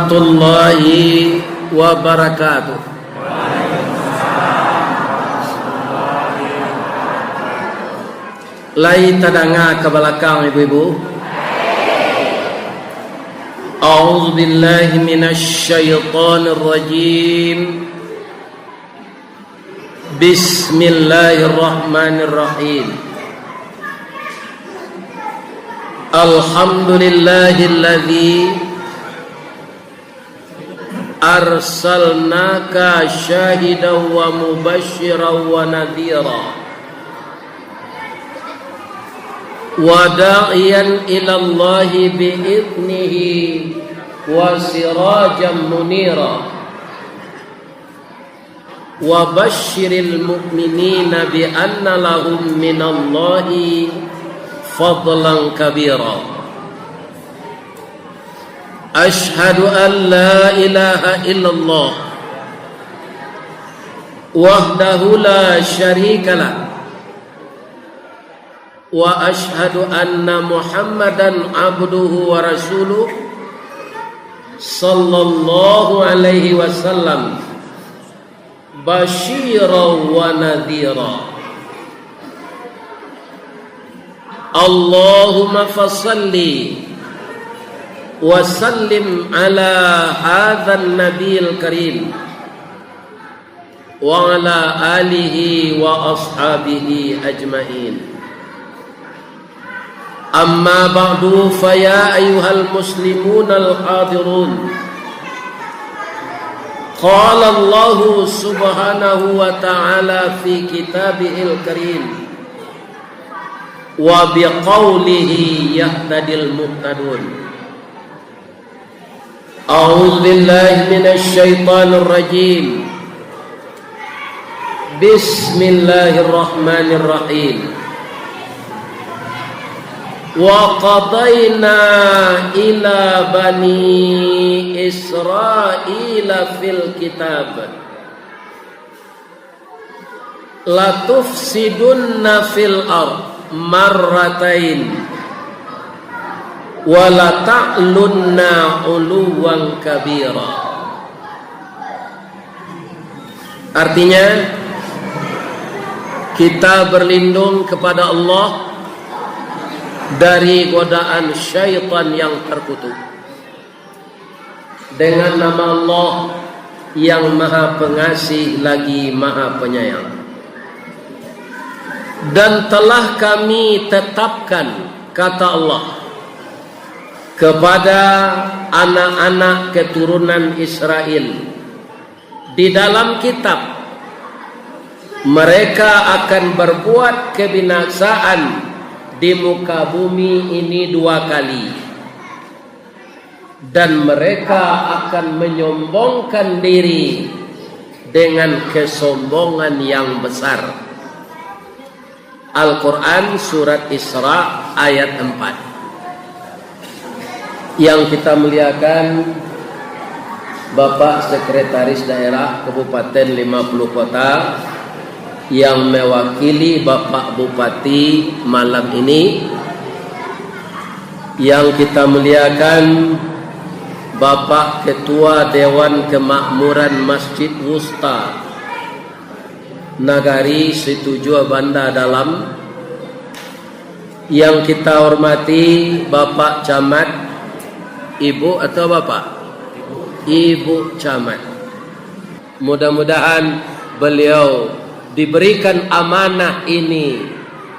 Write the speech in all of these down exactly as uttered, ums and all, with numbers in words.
Warahmatullahi wabarakatuh. Lai tadanga ka balakang, ibu-ibu? A'udzubillahi minasyaitonirrajim. Bismillahirrahmanirrahim. Alhamdulillahilladzi arsalnaka syahidan wa mubasysyiran wa nadhira, wa da'iyan ilallahi bi idznihi wa sirajan munira. Wa basyiril mu'minina bi anna lahum minallahi fadlan kabira. Asyhadu an la ilaha illallah wahdahu la syarikalah. Wa asyhadu anna Muhammadan abduhu wa rasuluh, sallallahu alaihi wasallam, basyiran wa nadhira. Allahumma fasalli wa sallim ala hadzan nabiyil karim, wa ala alihi wa ashabihi ajmain. Amma ba'du, fa ya ayyuhal muslimunal hadirun. Qala Allahu subhanahu wa ta'ala fi kitabihil karim, wa biqaulihi yahtadil muhtadun. A'udzubillahi minasyaitonirrajim. Bismillahirrahmanirrahim. Wa qadaina ila bani Israila fil kitab. Latufsidunna fil ard marratain, wa lata'lunna 'uluwwan kabira. Artinya, kita berlindung kepada Allah dari godaan syaitan yang terkutuk. Dengan nama Allah yang Maha Pengasih lagi Maha Penyayang. Dan telah Kami tetapkan, kata Allah, kepada anak-anak keturunan Israel di dalam kitab, mereka akan berbuat kebinasaan di muka bumi ini dua kali. Dan mereka akan menyombongkan diri dengan kesombongan yang besar. Al-Quran, Surat Isra, ayat empat. Yang kita muliakan, Bapak Sekretaris Daerah Kabupaten Lima Puluh Kota, yang mewakili Bapak Bupati malam ini, yang kita muliakan Bapak Ketua Dewan Kemakmuran Masjid Wusta Nagari Situjuah Banda Dalam, yang kita hormati Bapak Camat, Ibu atau Bapak? Ibu Camat. Mudah-mudahan beliau diberikan amanah ini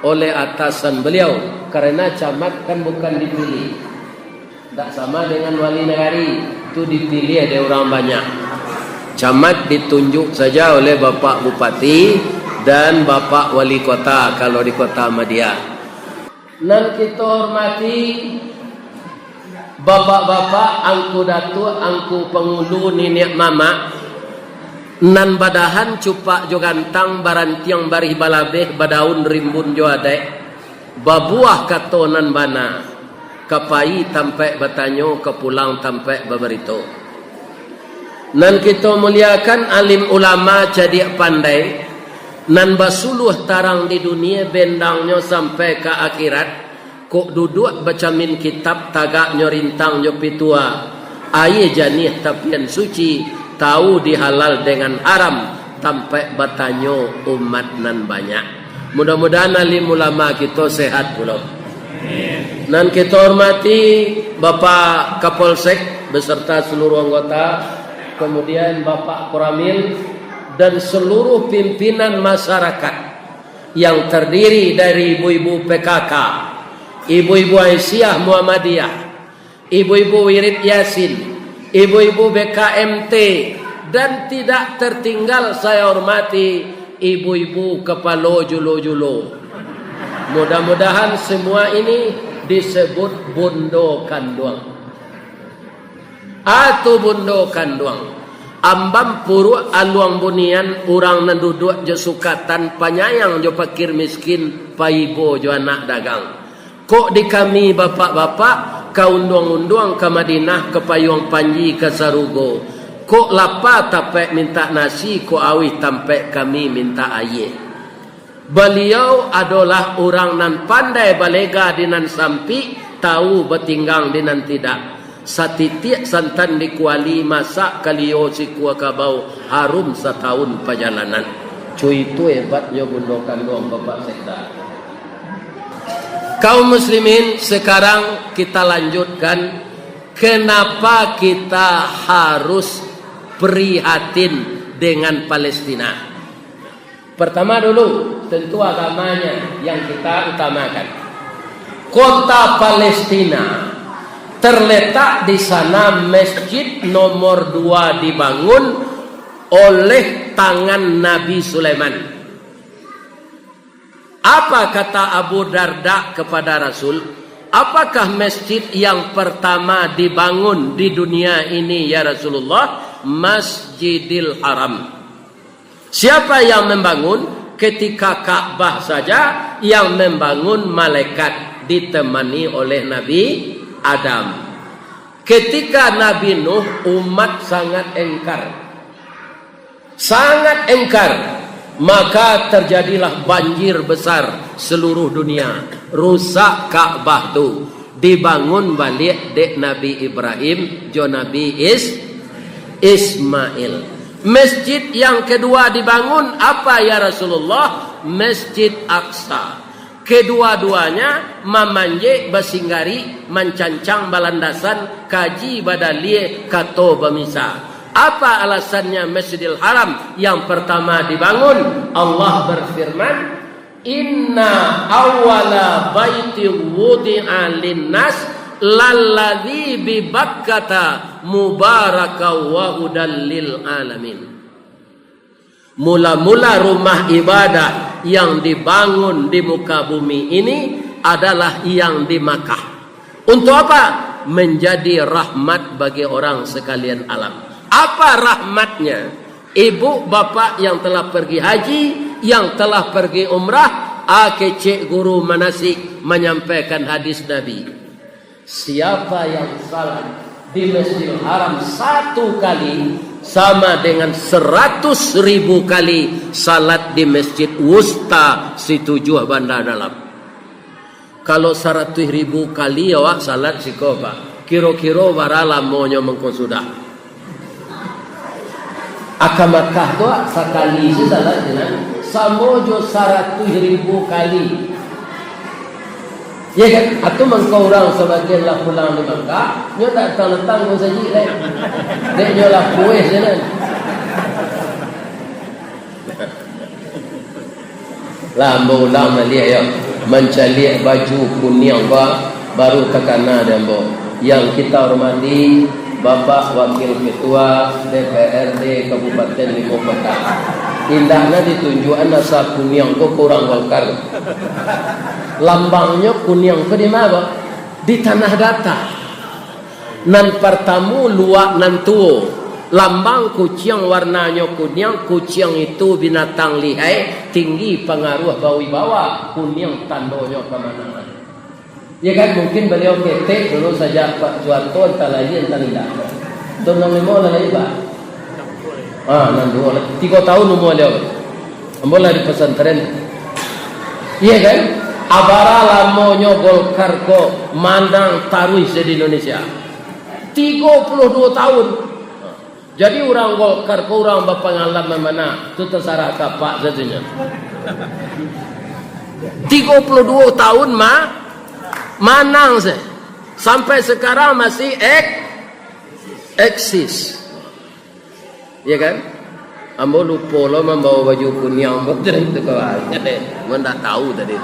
oleh atasan beliau, karena camat kan bukan dipilih. Tak sama dengan wali nagari, tu dipilih dari orang banyak. Camat ditunjuk saja oleh Bapak Bupati dan Bapak Wali Kota kalau di Kota Madia. Nan kita hormati, bapak-bapak, angku datuak, angku pangulu, niniak mamak, nan badahan cupak jo gantang, barantiang barih balabeh, badaun rimbun jo adaik, babuah kato nan bana, ka pai tampaik batanyo, ka pulang tampaik babarito. Nan kito muliakan alim ulama cadiak pandai, nan basuluah tarang di dunia, bendangnyo sampai ka akhirat, kok duduak bacamin kitab, tagaknyo rintang jo pitua, Aia janiah tapian suci, tahu di halal dengan haram, tampek batanyo umat nan banyak. Mudah-mudahan alim ulama kito sehat pulo. Nan kito hormati Bapak Kapolsek beserta seluruh anggota, kemudian Bapak Koramil, dan seluruh pimpinan masyarakat yang terdiri dari ibu-ibu P K K, ibu-ibu Aisyah Muhammadiyah, ibu-ibu Wirid Yasin, ibu-ibu B K M T, dan tidak tertinggal saya hormati ibu-ibu kepala julo-julo. Mudah-mudahan semua ini disebut bundo kanduang. Atu bundo kanduang, ambam puruak aluang bunian, urang nan duduak jo sukatan, panyayang jo pakir miskin, paibo jo anak dagang. Kok di kami bapak-bapak, ka unduang-unduang, ka Madinah, ka Payuang Panji, ka sarugo. Kok lapa tapek mintak nasi, kok auih tampek kami mintak aia. Baliau adolah urang nan pandai balega di nan sampik, tahu batinggang di nan tidak. Satitiak santan di kuali, masak kalio sikua kabau, harum satahun pajalanan. Cuy, itu hebatnyo bundo kanduang Bapak Sekda. Kaum muslimin, sekarang kita lanjutkan kenapa kita harus prihatin dengan Palestina. Pertama dulu, tentu agamanya yang kita utamakan. Kota Palestina terletak di sana masjid nomor dua dibangun oleh tangan Nabi Sulaiman. Apa kata Abu Darda kepada Rasul? "Apakah masjid yang pertama dibangun di dunia ini, ya Rasulullah?" "Masjidil Haram." Siapa yang membangun? Ketika Ka'bah saja yang membangun malaikat ditemani oleh Nabi Adam. Ketika Nabi Nuh, umat sangat engkar. Sangat engkar. Maka terjadilah banjir besar seluruh dunia. Rusak Ka'bah tu. Dibangun baliak dek Nabi Ibrahim jo Nabi Is-, Ismail. Masjid yang kedua dibangun apa, ya Rasulullah? Masjid Aqsa. Kedua-duanya mamanjek basinggari, mancancang balandasan, kaji badalie, kato bamisa. Apa alasannya Masjidil Haram yang pertama dibangun? Allah berfirman, "Inna awwala baiti wudi'a linnas lalladzi bi Bakkata mubaraka wa hudal lil alamin." Mula-mula rumah ibadah yang dibangun di muka bumi ini adalah yang di Makkah. Untuk apa? Menjadi rahmat bagi orang sekalian alam. Apa rahmatnya? Ibu bapak yang telah pergi haji, yang telah pergi umrah, a kecek guru manasik menyampaikan hadis Nabi. Siapa yang salat di Masjidil Haram satu kali, sama dengan seratus ribu kali salat di Masjid Wusta Situjuah Banda Dalam. Kalau saratuih ribu kali awak salat siko, Pak, kiro-kiro bara lamonyo mangko sudah? Aka Makkah tu, ah, sakali se salat je nan, samo jo saratuih ribu kali. Ya kan? Atu mangko urang sabagian lah pulang di Makkah, nyo datang-datang ko saji lai. Dek nyo lah pueh je nan. Lah, ambo ulang baliak yo. Mancaliak baju kuniang ba-, baru takana dek ambo. Yang kita hormati Bapak Wakil Ketua D P R D Kabupaten Limo Kota. Indaknyo ditunjuakan asa kuniang ko ka urang Golkar. Lambangnyo kuniang ko di ma, Pak? Di Tanah Datar. Nan partamo, luak nan tuo. Lambang kuciang warnanyo kuniang, kuciang itu binatang lihai, tinggi pangaruah bawibawa, kuniang tandonyo kamanangan. Ya kan, mungkin baliau ketek dulu sajak Pak Suharto, antah lahia, antah indak. Tahun anam limo lah lahia, Pak? Ah, anam duo lah. Tigo tahun umua baliau. Ambo lah di pesantren. Iya kan? Abara lamonyo Golkar ko manang taruih se di Indonesia. Tigo puluah duo tahun. Jadi, urang Golkar ko urang bapangalaman bana, tu tasarah ka Apak satunyo. Tigo puluah duo tahun ma-, manang se. Sampai sekarang masih ek-, eksis. Ya kan? Ambo lupo lo mambawa baju kuniang, ambo tadi tu kawan. Ambo ndak tahu tadi.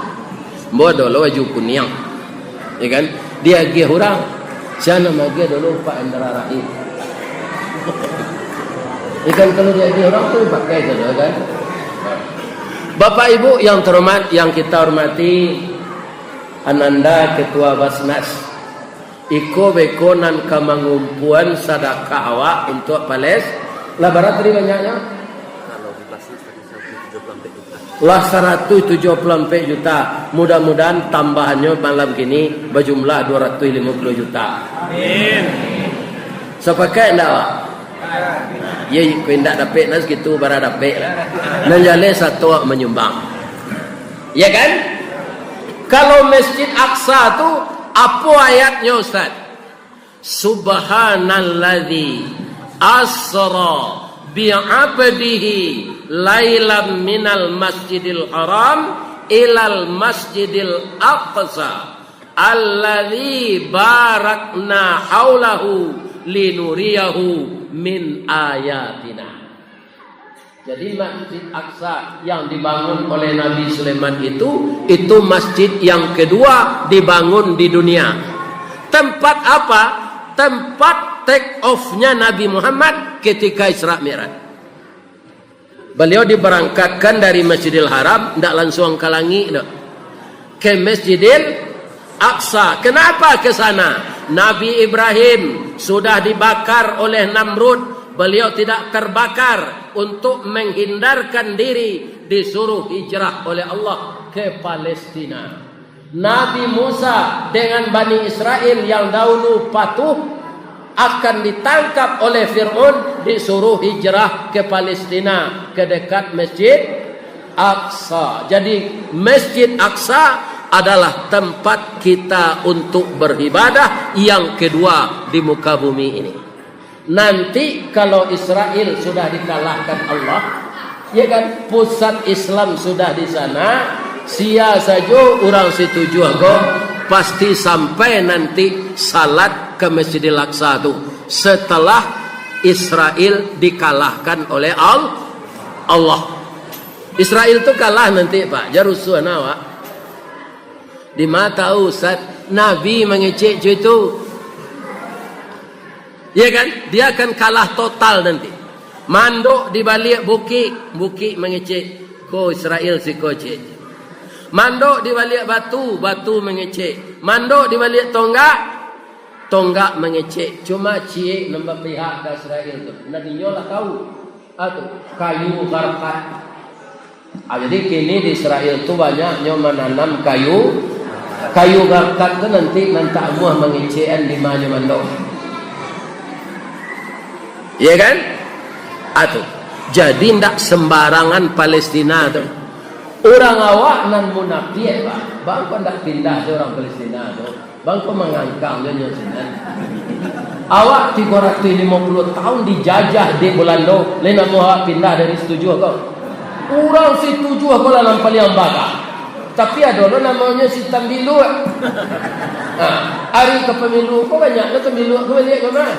Ambo ado lo baju kuniang. Ya kan? Diagiah urang. Sia nan maagiah dulu Pak Indra Rahim. Ya kan, kalau diagiah urang tu dipakai sajo kan. Bapak Ibu yang terhormat, yang kita hormati, Ananda Ketua Basnas. Iko beko nan ka mangumpuan sadakah awak untuak Pales-, lah bara tadi banyaknyo? Lah saratuih tujuah puluah ampek juta. Mudah-mudahan tambahannyo malam kini bajumlah duo ratuih limo puluah juta. Amin. Sapakaik ndak awak? Ya, kok indak dapek, nah, sakitu bara dapek lah. Nan jaleh sato manyumbang. Ya kan? Kalau Masjid Aqsa tu, apo ayatnyo, Ustaz? Subhanalladzi asra bi'abdihi lailam minal masjidil haram ilal masjidil aqsa alladzi barakna haulahu linuriyahu min ayatina. Jadi, Masjid Aqsa yang dibangun oleh Nabi Sulaiman itu, itu masjid yang kedua dibangun di dunia. Tempat apa? Tempat take off-nya Nabi Muhammad ketika Isra Mi'raj. Beliau diberangkatkan dari Masjidil Haram, ndak langsung ka langik, dak. Ke Masjidil Aqsa. Kenapa ke sana? Nabi Ibrahim sudah dibakar oleh Namrud, beliau tidak terbakar untuk menghindarkan diri, disuruh hijrah oleh Allah ke Palestina. Nabi Musa dengan Bani Israel yang dahulu patuh akan ditangkap oleh Fir'aun, disuruh hijrah ke Palestina, ke dekat Masjid Aqsa. Jadi, Masjid Aqsa adalah tempat kita untuk beribadah yang kedua di muka bumi ini. Nanti kalau Israel sudah dikalahkan Allah, ya kan, pusat Islam sudah di sana, sia sajo urang situjuah ko pasti sampai nanti salat ke Masjidil Aqsa tu setelah Israel dikalahkan oleh Al-, Allah. Israel tu kalah nanti, Pak. Jan rusuah nah, Pak. Dima tahu, Ustaz? Nabi mangecek co itu. Ya kan? Dia akan kalah total nanti. Mandok di baliak bukik, bukik mangecek. Ko Israel siko, cek. Mandok di baliak batu, batu mangecek. Mandok di baliak tonggak, tonggak mangecek. Cuma ciek nan bapihak ka Israel tu. Nan inyo lah tahu. Ah, tu, kayu garkat. Ah, jadi kini di Israel tu banyaknyo mananam kayu, kayu garkat tu nanti nan tamuah mangecekan di ma nyo mandok. Iya kan? Ah, tu. Jadi ndak sembarangan Palestina tu. Urang awak nan munapiak, Pak. Bangko ndak pindah tu urang Palestina tu. Bangko mangangkang jo nyo sinan. Awak tigo ratuih limo puluah tahun dijajah dek Bulando, lai namuah awak pindah dari Situjuah ko. Urang Situjuah ko lah nan paliang bagak. Tapi ado lo namonyo si Tambiluak. Ha, ari ka pamilu ko banyak lo Tambiluak ko baliak ko mah.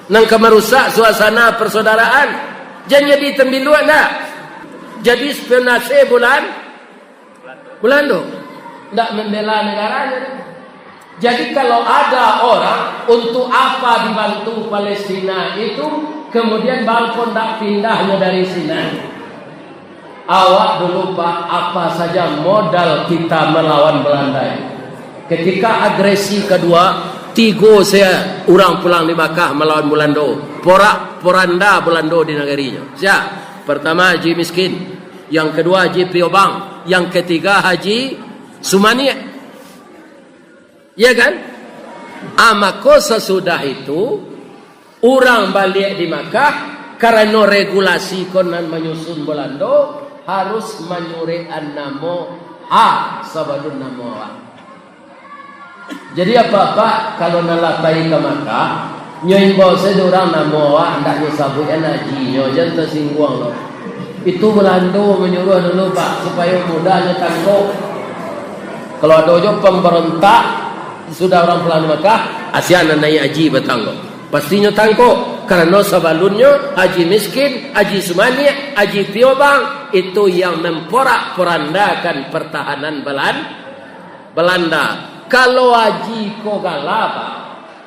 Nan ka marusak suasana persaudaraan. Jan jadi Tambiluak ndak? Jadi spionase Bulan Bulando. Ndak membela negaranya. Jadi, kalau ada orang, untuk apa dibantu Palestina itu, kemudian bangko ndak pindahnyo dari sinan? Awak dulu, Pak, apa saja modal kita melawan Belanda ini. Ketika agresi kedua, tigo sia urang pulang di Makkah melawan Bulando. Porak poranda Bulando di nagarinyo. Sia? Pertama, Haji Miskin. Yang kedua, Haji Piobang. Yang ketiga, Haji Sumaniak. Ya kan? Ah, mako sasudah itu, urang baliak di Makkah, karano regulasi ko nan manyusun Bulando, harus manyurekan namo ha sabalun namo awak. Jadi, apak-apak, kalau nan lah pai ka Makkah, nyo imbau sajo urang namo awak, andak nyo sabuik an haji, nyo jan tasingguang lo. Itu Balando manyuruah dulu, Pak, supayo mudah nyo tangkok. Kalau ado jo pambarontak, sudah urang pulang di Makkah, asian nan naiak haji batangkok. Pasti nyo tangkok, karano sabalunnyo Haji Miskin, Haji Sumaniak, Haji Piobang, itu yang memporak-porandakan pertahanan Balan-, Balanda. Kalau haji ko gala, Pak,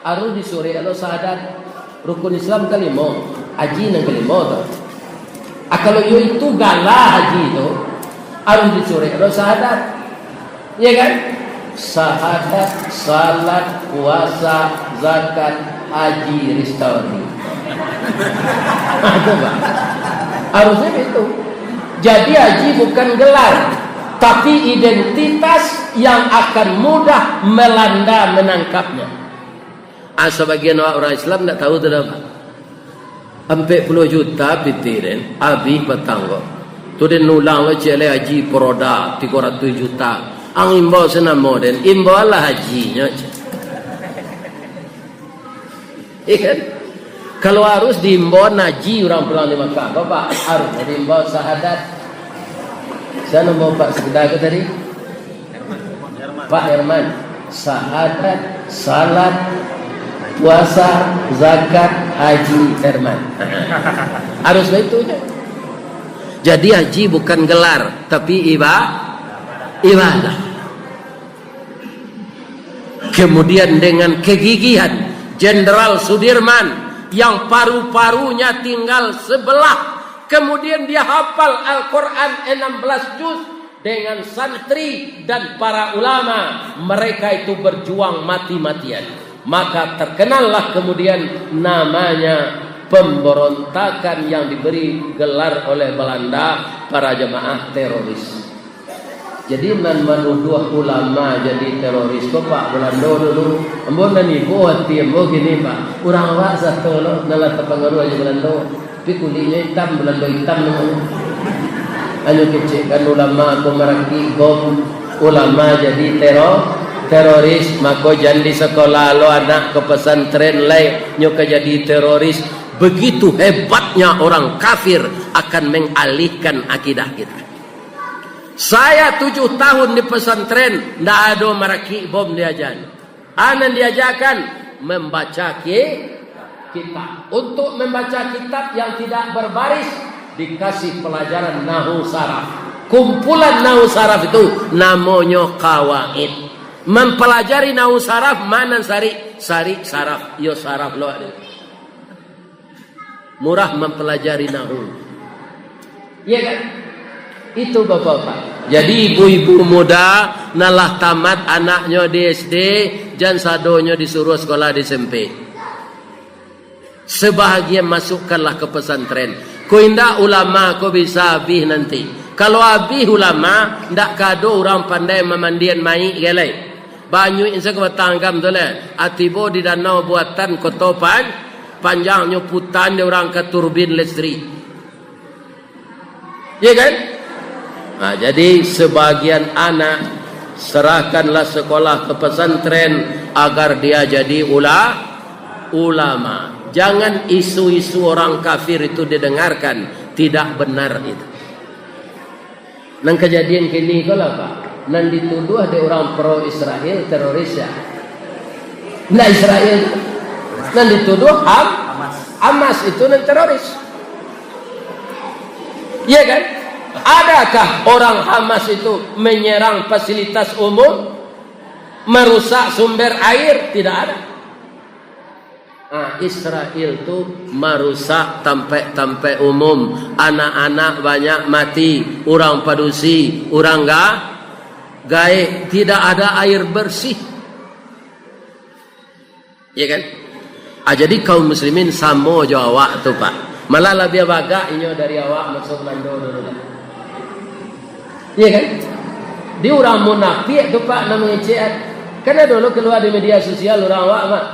harus disurek lo sahadat. Rukun Islam kalimo, haji nan kalimo tu. Ah, kalau iyo itu gala haji tu, harus disurek lo sahadat. Iya kan? Sahadat, salat, puasa, zakat, haji, restoran. Itu, Pak. Harusnya itu. Jadi haji bukan gelar, tapi identitas yang akan mudah melanda menangkapnya. Ah, sabagian awak urang Islam ndak tahu tu doh, Pak. Ampek puluah juta pitih den, abih batangkok. Tu den ulang lo ciek lai haji, peroda tigo ratuih juta. Ang imbau se namo den, imbau alah hajinyo, cek. Iya kan? Kalau harus diimbau haji urang pulang di Makkah, Bapak, harus diimbau sahadat. Sia namo Pak Sekda ko tadi? Pak Herman. Sahadat, salat, puasa, zakat, haji, Herman. Harus baitu nyo. Jadi haji bukan gelar, tapi iba-, ibadah. Kemudian dengan kegigihan Jenderal Sudirman yang paru-parunya tinggal sebelah, kemudian dia hafal Al-Quran enam belas juz dengan santri dan para ulama, mereka itu berjuang mati-matian. Maka terkenallah kemudian namanya pemberontakan yang diberi gelar oleh Belanda para jemaah teroris. Jadi, nan manuduah ulama jadi teroris ko, Pak, Belando dulu. Ambo nan ibo ati ambo kini, Pak. Urang awak sato lo, nan lah tapangaruah jo Belando. Tapi kuliknyo itam, Belando itam namonyo. Hanyo kecekkan ulama ko marakik bom, ulama jadi tero-, teroris, mako jan di sekolah lo anak ka pesantren lai, nyo ka jadi teroris. Begitu hebatnya orang kafir akan mengalihkan akidah kita. Saya tujuh tahun di pesantren, ndak ado marakik bom diajanyo. A nan diajakan, membaca ki-, kitab. Untuk membaca kitab yang tidak berbaris, dikasih pelajaran nahu saraf. Kumpulan nahu saraf itu namonyo kawaid. Mempelajari nahu saraf, ma nan sarik? Sarik saraf. Iyo saraf lo ado. Murah mempelajari nahu. Iya kan? Itu bapak-bapak. Jadi ibu-ibu muda, nan lah tamat anaknyo di S D, jan sadonyo disuruah sekolah di S M P. Sebahagian masukkanlah ke pesantren. Ko indak ulama ko bisa abih nanti. Kalau abih ulama, ndak ka ado urang pandai mamandian mayik gai lai. Banyuik sajo batang agam tu lah. Atibo di danau buatan Koto Pan-, Panjang nyo putan di urang ka turbin listrik. Iya kan? Nah, jadi sebagian anak serahkanlah sekolah ke pesantren agar dia jadi ula-, ulama. Jangan isu-isu orang kafir itu didengarkan, tidak benar itu. Nan kajadian kini ko lah, Pak, nan dituduah dek urang pro Israel teroris, ya. Ndak Israel tu. Nan dituduh Ham-, Hamas itu nan teroris. Iya kan? Adakah orang Hamas itu menyerang fasilitas umum, merusak sumber air? Tidak ada. Ah, Israel tu marusak tampek-tampek umum, anak-anak banyak mati, urang padusi, urang ga-, gaek, tidak ada air bersih. Ya kan? Ah, jadi kaum muslimin samo jo awak tu, Pak. Malah labiah bagak inyo dari awak maso Belando dulu lah. Iya kan? Di urang munafik tu, Pak, nan mangecek. Kan ado lo kalua di media sosial urang awak, Pak.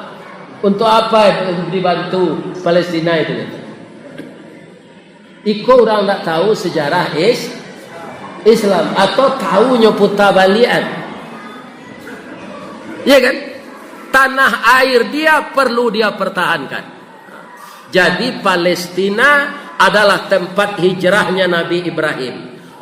Untuk apa dibantu Palestina itu? Iko urang ndak tahu sejarah is-, Islam, atau tahu nyo puta baliak an. Ya kan? Tanah air dia perlu dia pertahankan. Jadi, Palestina adalah tempat hijrahnya Nabi Ibrahim.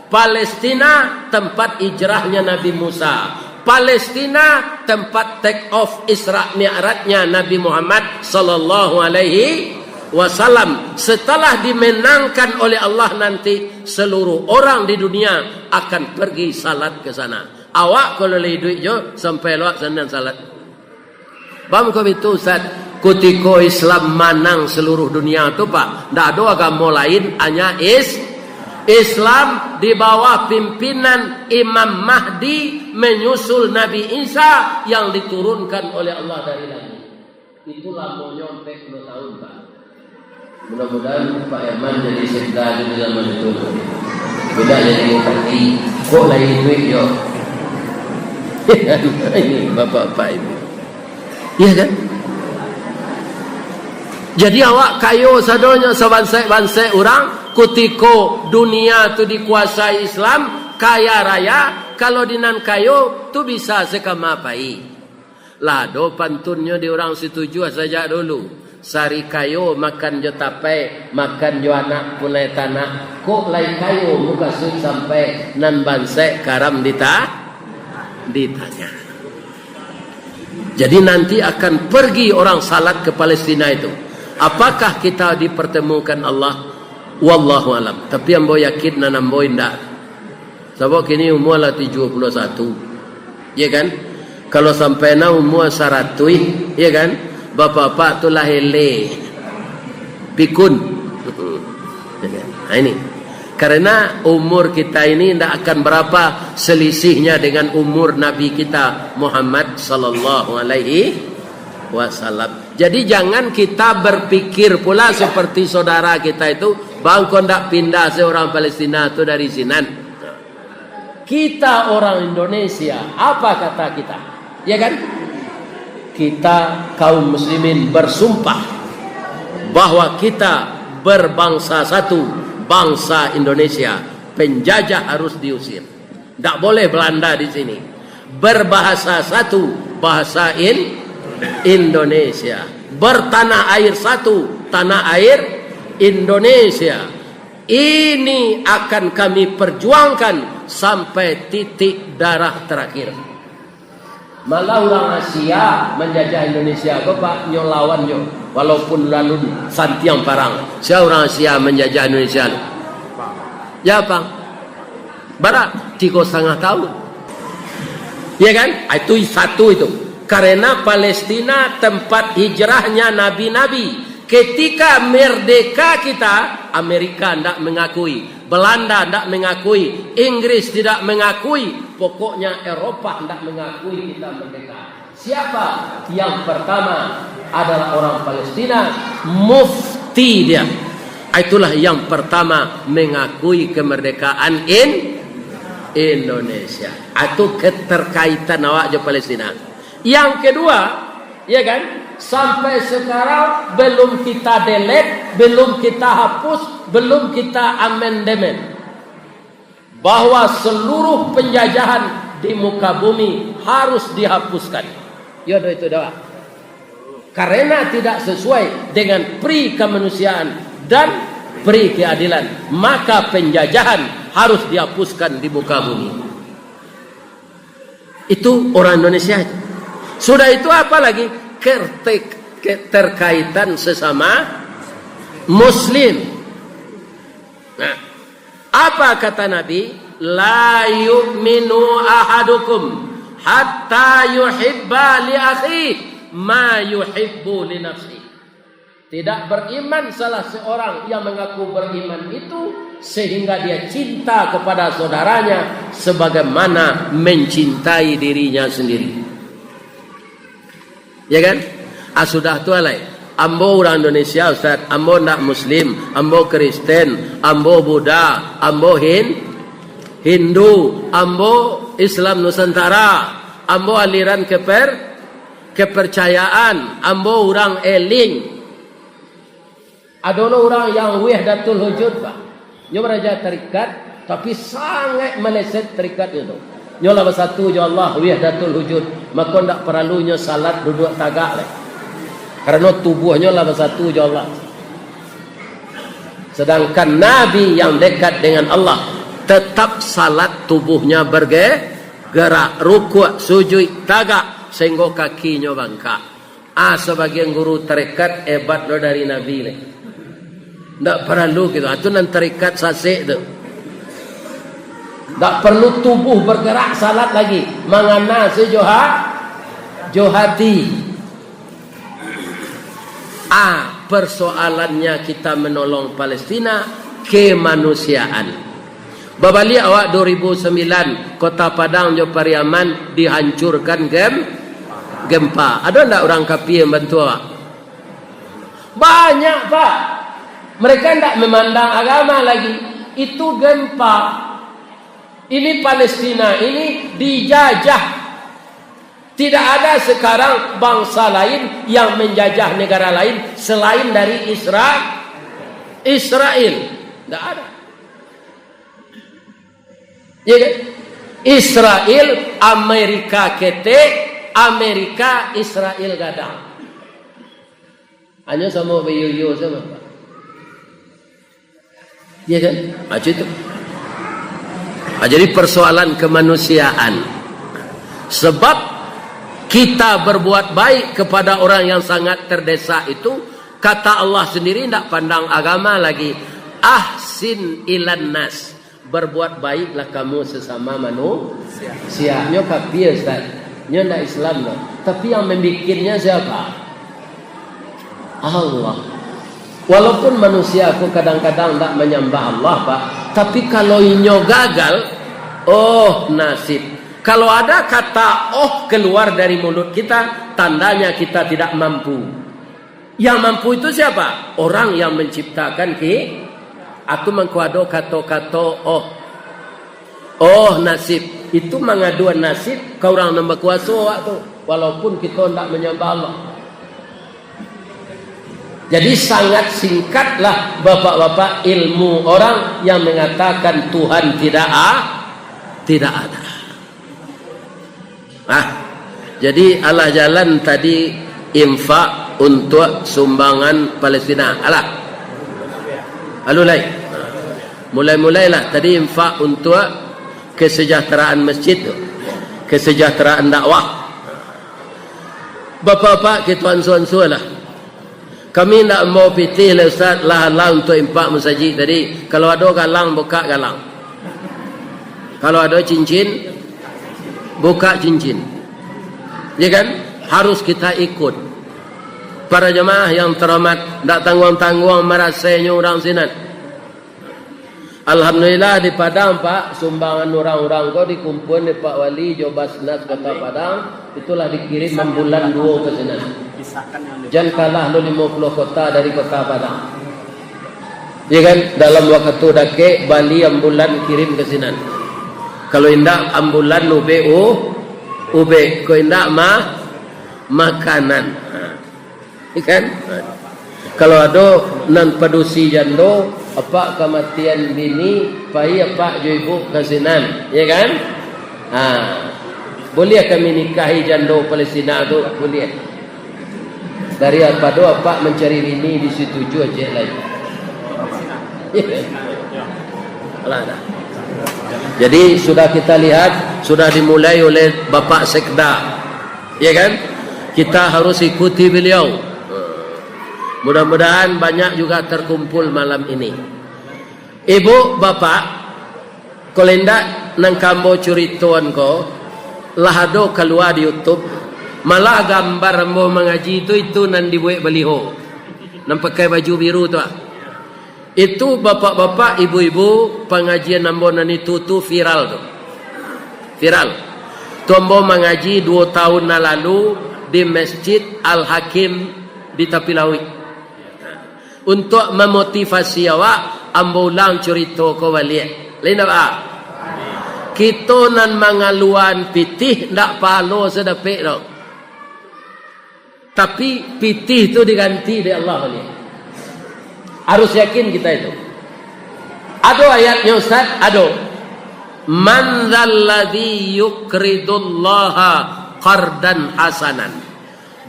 Palestina tempat hijrahnya Nabi Musa. Palestina tempat take off Isra Mi'rajnya Nabi Muhammad sallallahu alaihi wasallam. Setelah dimenangkan oleh Allah nanti, seluruh orang di dunia akan pergi salat ke sana. Awak kalau lai iduik jo, sampai lawak sanan salat. Paham ko itu, Ustaz? Kutiko Islam manang seluruh dunia tu, Pak, ndak ado agamo lain, hanya Is-, Islam di bawah pimpinan Imam Mahdi menyusul Nabi Isa yang diturunkan oleh Allah dari langit. Itu lamonyo ampek puluah tahun, Pak. Mudah-mudahan Pak Herman jadi sekda di zaman itu. Beda jadi bupati. Kok lain duit yo? Ini bapak-bapak ini. Iya kan? Jadi awak kayo sadonyo sabansek-bansek urang, kutiko dunia tu dikuasai Islam, kaya raya, kalau di nan kayo tu bisa sakama pai. Lah ado pantunnyo di urang Situjuah sajak dulu. Sari kayo makan jo tapai, makan jo anak punai tanak. Kok lai kayo mukasuik sampai nan bansek karam dita-, ditanya. Jadi nanti akan pergi orang salat ke Palestina itu. Apakah kita dipertemukan Allah? Wallahu alam. Tapi ambo yakin nan ambo indak. Sabab kini umua lah tujuah puluah satu. Ya kan? Kalau sampai na umua saratuih, ya kan? Bapak-bapak tu lah eleh. Pikun. Ya kan? Nah, ini. Karena umur kita ini ndak akan berapa selisihnya dengan umur Nabi kita Muhammad sallallahu alaihi wasallam. Jadi jangan kita berpikir pula seperti saudara kita itu, bangko ndak pindah se urang Palestina tu dari sinan. Kita orang Indonesia, apa kata kita? Ya kan? Kita kaum muslimin bersumpah bahwa kita berbangsa satu, bangsa Indonesia. Penjajah harus diusir. Ndak boleh Belanda di sini. Berbahasa satu, bahasa In-, Indonesia. Bertanah air satu, tanah air Indonesia. Ini akan kami perjuangkan sampai titik darah terakhir. Malah urang Asia manjajah Indonesia ko, Pak, nyo lawan nyo, walaupun lalun santiang parang. Sia urang Asia manjajah Indonesia tu? Japang. Bara? Tigo satangah tahun. Ya kan? Ah, itu satu itu. Karena Palestina tempat hijrahnya nabi-nabi. Ketika merdeka kita, Amerika ndak mengakui, Belanda ndak mengakui, Inggris tidak mengakui, pokoknya Eropa ndak mengakui kita merdeka. Siapa yang pertama? Adalah orang Palestina, mufti dia. Itulah yang pertama mengakui kemerdekaan In-, Indonesia. Itu keterkaitan awak jo Palestina. Yang kedua, ya kan, sampai sekarang belum kita delete, belum kita hapus, belum kita amandemen, bahwa seluruh penjajahan di muka bumi harus dihapuskan. Yo, do itu doa. Karena tidak sesuai dengan pri kemanusiaan dan pri keadilan, maka penjajahan harus dihapuskan di muka bumi. Itu orang Indonesia. Sudah itu apa lagi? Kertek-, keterkaitan sesama Muslim. Nah, apa kata Nabi? "La yu'minu ahadukum hatta yuhibba li akhihi ma yuhibbu li nafsihi." Tidak beriman salah seorang yang mengaku beriman itu sehingga dia cinta kepada saudaranya sebagaimana mencintai dirinya sendiri. Ya kan? Ah, sudah tu alai. Ambo urang Indonesia, Ustaz. Ambo ndak Muslim. Ambo Kristen. Ambo Buddha. Ambo Hin-, Hindu. Ambo Islam Nusantara. Ambo aliran keper-, kepercayaan. Ambo urang Eling. Ado lo urang yang Wahdatul Wujud, Pak. Nyo baraja tarikat, tapi sangaik maleset tarikatnyo tu. Nyo lah basatu jo Allah, wahdatul wujud, mako ndak paralu nyo salat duduak tagak lai. Karano tubuahnyo lah basatu jo Allah. Sedangkan Nabi yang dekat dengan Allah, tetap salat tubuhnya berge-, gerak, rukuk, sujuik, tagak, sehingga kakinyo bangkak. Ah, sabagian guru tarekat hebat lo dari Nabi lai. Ndak paralu gitu. Ah, tu nan tarekat sasek tu. Ndak perlu tubuh bergerak salat lagi. Mangana se jo ha-, jo hati. Ah, persoalannya kita menolong Palestina, kemanusiaan. Babaliak awak dua ribu sembilan, Kota Padang jo Pariaman dihancurkan gem-, gempa. Ado ndak urang kapia bantu awak? Banyak, Pak. Mereka ndak memandang agama lagi. Itu gempa. Ini Palestina, ini dijajah. Tidak ada sekarang bangsa lain yang menjajah negara lain selain dari Isra-, Israel. Tidak ada. Ya kan? Israel, Amerika ketek, Amerika, Israel gadang. Hanya samo bayoyo sama, Pak. Ya kan? Ah, itu. Ah, jadi persoalan kemanusiaan. Sebab kita berbuat baik kepada orang yang sangat terdesak itu, kata Allah sendiri ndak pandang agama lagi. Ahsin ilan nas. Berbuat baiklah kamu sesama manusia. Nyo kapia, Ustaz. Nyo ndak Islam, no. Tapi yang membikinnya siapa? Allah. Walaupun manusia ko kadang-kadang ndak manyambah Allah, Pak, tapi kalau inyo gagal, oh, nasib. Kalau ada kata "oh" keluar dari mulut kita, tandanya kita tidak mampu. Yang mampu itu siapa? Orang yang menciptakan ki-, aku mangko ado kato-kato "oh". Oh, nasib. Itu mangaduan nasib ka urang nan bakuaso awak tu, walaupun kito ndak manyambah Allah. Jadi, sangat singkatlah, Bapak-bapak, ilmu orang yang mengatakan Tuhan tidak a-, tidak ada. Ah, jadi alah jalan tadi infak untuak sumbangan Palestina. Alah. Alulai. Mulai-mulailah tadi infak untuak kesejahteraan masjid tu. Kesejahteraan dakwah. Bapak-bapak, kito ansua-ansualah. Kami ndak mambao pitih lai, Ustaz, lah alah untuak infak masajik tadi. Kalau ado galang, bukak galang. Kalau ado cincin, bukak cincin. Ya kan? Harus kita ikut. Para jamaah yang terhormat, ndak tangguang-tangguang marasainyo urang sinan. Alhamdulillah, di Padang, Pak, sumbangan urang-urang ko dikumpuan dek Pak Wali jo Basnas Kota Padang, itulah dikirim ambulan duo ka sinan. Jan kalah lo limo puluah kota dari Kota Padang. Ya kan? Dalam wakatu dakek, bali ambulan kirim ka sinan. Kalau indak ambulan, ubek, u-, ubek. Kok indak, ma-, makanan. Ha. Kan? Kalau ado nan padusi jando, apak kamatian bini, pai apak jo ibu ka sinan, ya kan? Ha. Boleh kami nikahi jando Palestina tu? Boleh. Daripado apak mancari bini di situ juo, cek lai. Alah, dah. Jadi, sudah kita lihat, sudah dimulai oleh Bapak Sekda. Ya kan? Kita harus ikuti beliau. Mudah-mudahan banyak juga terkumpul malam ini. Ibu, Bapak, kalau indak nan ka ambo curitoan ko, lah ado kalua di YouTube, malah gambar ambo mangaji tu, itu nan dibuek baliho. Nan pakai baju biru tu, ah. Itu bapak-bapak, ibu-ibu, pangajian ambo nan itu tu viral tu. Viral. Tu ambo mangaji duo tahun nan lalu di Masjid Al-Hakim di Tapi Lauik. Untuak mamotivasi awak, ambo ulang curito ko baliak. Lain apa? Kito nan mangaluan pitih, ndak pahalo sadapek doh. Tapi, pitih tu diganti dek Allah baliak. Harus yakin kita itu. Ado ayatnyo, Ustaz? Ado. "Man dzalladzi yuqridullaha qardan hasanan?"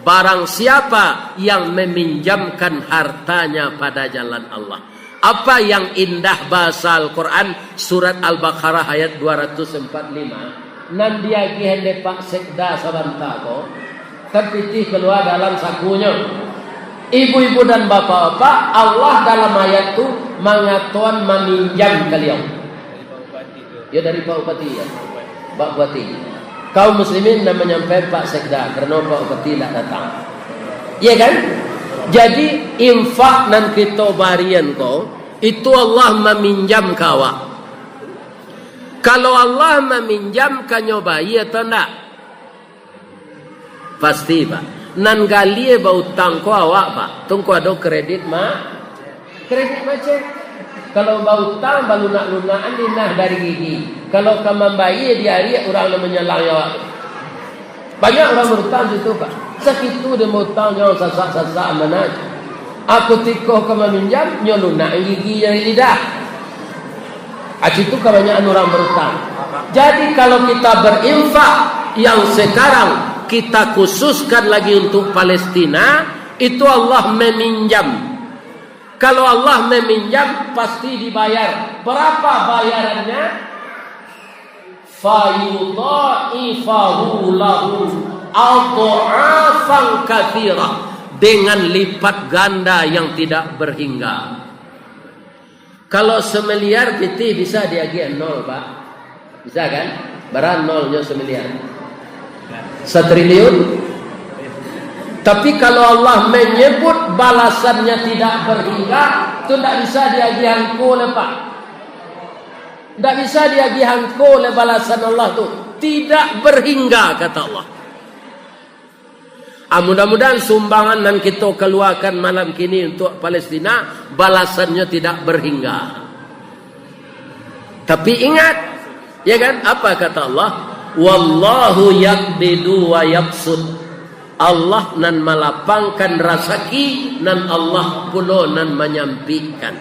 Barang siapa yang meminjamkan hartanya pada jalan Allah. Apa yang indah bahasa Al-Quran, surat Al-Baqarah ayat dua ratus empat lima, nan diagiah dek Pak Sekda sabanta ko, kan pitih kalua dalam sakunyo. Ibu-ibu dan bapak-bapak, Allah dalam ayat tu mangatoan maminjam kalian. Yo, dari Pak Bupati, yo. Pak Bupati. Kaum muslimin nan manyampaian Pak Sekda, karano Pak Bupati lah datang. Iya kan? Jadi, infak nan kito barian ko, itu Allah maminjam ka awak. Kalau Allah maminjam, kanyo bayia atau ndak? Pasti, Pak. Nan galie bautang ko awak, Pak. Tungku ado kredit ma-, kredit macet. Kalau bautang, balunak-lunakan inah dari gigi. Kalau ka mambayie diariak urang nan manyalang awak. Banyak urang barutang situ, Pak. Sakitu dia bautang, nyo sasak-sasak mana. Aku tiko ka maminjam, nyo lunak gigi dari lidah. Ah, situ kabanyakan urang barutang. Jadi, kalau kita berinfak, yang sekarang kita khususkan lagi untuk Palestina, itu Allah meminjam. Kalau Allah meminjam, pasti dibayar. Berapa bayarannya? "Fayudha'ifahu lahu adh'afan katsirah." Dengan lipat ganda yang tidak berhingga. Kalau semiliar pitih bisa diagiah nol, Pak. Bisa kan? Bara nolnyo semiliar? Satriliun. Tapi kalau Allah menyebut balasannya tidak berhingga, tu ndak bisa diagiah angko lai, Pak. Ndak bisa diagiah angko lai balasan Allah tu. Tidak berhingga, kata Allah. Ah, mudah-mudahan sumbangan nan kito kaluakan malam kini untuak Palestina, balasannyo tidak berhingga. Tapi ingat, ya kan, apa kata Allah? "Wallahu yaqbidu wa yabsut." Allah nan malapangkan rasaki, nan Allah pulo nan manyampikkan.